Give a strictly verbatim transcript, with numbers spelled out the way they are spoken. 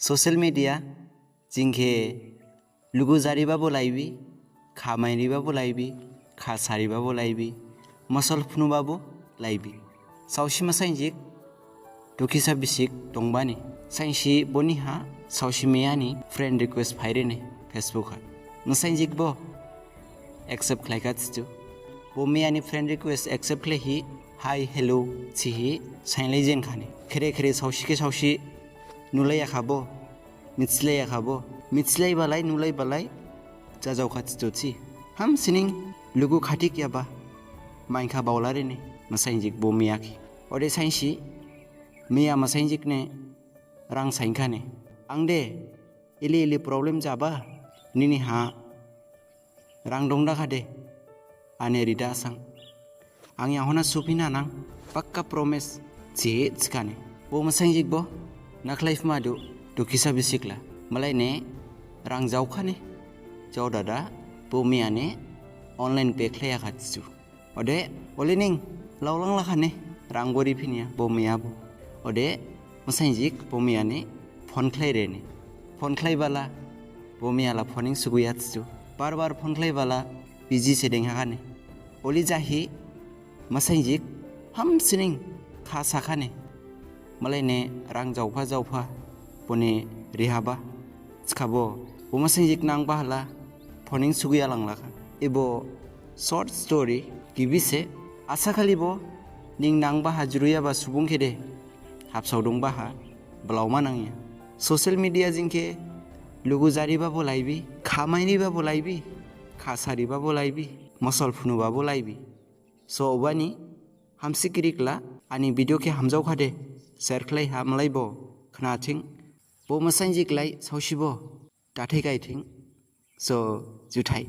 Social media jing khe lugu jaribabo laibi, khamai ribabo laibi, khasa ribabo laibi, mosol phunubabo laibi. Saosi masainjik, dukhisa bisik dongbani, sainsi boni ha saosi miyani friend request phairene Facebook ha. Masainjik bo accept khlaikha thidu. Bo miyani friend request accept khlaihi, hi, hello thihi sainlai jenkhane. Khere khere saosi khe saosi nulaiyakhabo, mithilaiyakha bo. Mithilaibalai, nulaibalai, jajaokha thidu thi. Hamsining lugu khatik yaba, maikha baolarene, masainjik bo miya khe. Ode sainsi, miya masainjik ne rang sainkhane. Ang de, ili ili problem jaba, nini ha rang dongda khade, ane rida sang. Ang yahona supina nang, pakka promise, thihi thikhane. Bo masainjik bo, nakhlaifmadu, dukhisa bisikla. Malaine, rang jaokhane, jaodada, bo miyane, online pay khlaiyakha thidu. Ode, ole ning, laolanglakhane, rang gori phinya, bo miyabo. Ode, masainjik, bo miyane, phone khlairene. Phone khlaibala, bo miyala phoning suguya thidu. Bar bar phone khlaibala, busy se denghakhane. Oli jahi, masainjik, hamsining, khasakhane. Malaine rang jaopha jaopha, bone rihaba. Thikhabo, bo masainjik nangbahala, phoning suguya langlakha. Ebo short story, gibi se, asa khalibo, ning nangbaha juruyaba subung khede, habsao dongbaha, blaoma nangya. Social media jing khe, lugu jaribabo laibi, khamai ribabo laibi, khasa ribabo laibi, mosol phunubabo laibi. So, obani, hamsi kirikla, ani video khe hamjaokhade, share khlaiha malaibo, khnathing, bo masainjik lai, saosibo, dathai gaithing. So, juthai.